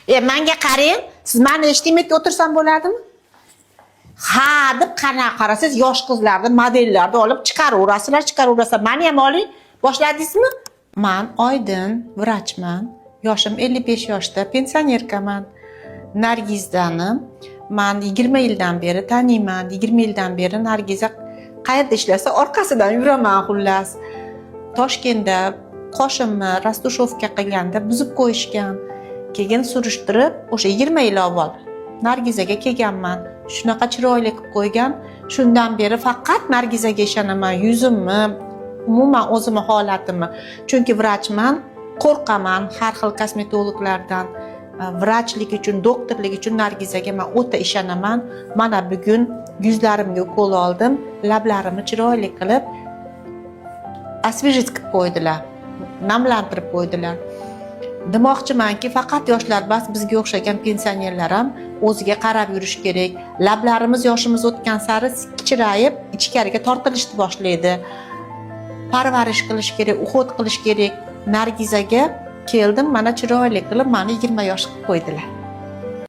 E, manga qarang, siz mani eshiting, o'tirsam bo'ladimi? Ha deb qanaqa qarasangiz, yosh qizlarni, modellarni olib chiqaraverasizlar, chiqaraverasizlar. Mani ham oling, boshladingizmi? Man Oydin, vrachman. Yoshim 55 yoshda, пенсионерка man. Nargizdani man 20 yildan beri taniyman. 20 yildan beri Nargiza qayerda ishlasa, orqasidan yuraman, xullas. Toshkentda qoshimni растушёвка qilganda buzib qo'yishgan. Keyin surishtirib, o'sha 20 yil avval Nargizaga kelganman. Shunaqa chiroyli qilib qo'ygan. Shundan beri faqat Nargizaga ishonaman. Yuzimni, umuman o'zimni holatimni. Chunki vrachman, qo'rqaman har xil kosmetologlardan. Vrachlik uchun, doktorlik uchun Nargizaga man o'ta ishonaman. Mana bugun yuzlarimga ukol oldim, lablarimni chiroyli qilib освежить qilib qo'ydilar, namlantirib qo'ydilar. Demoqchimanki, faqat yoshlar emas, bizga o'xshagan pensionerlar ham o'ziga qarab yurish kerak. Lablarimiz yoshimiz o'tgan sari kichrayib, ichkariga tortilishni boshlaydi. Parvarish qilish kerak, уход qilish kerak. Nargizaga keldim, mana chiroyli qilib mani 20 yosh qilib qo'ydilar.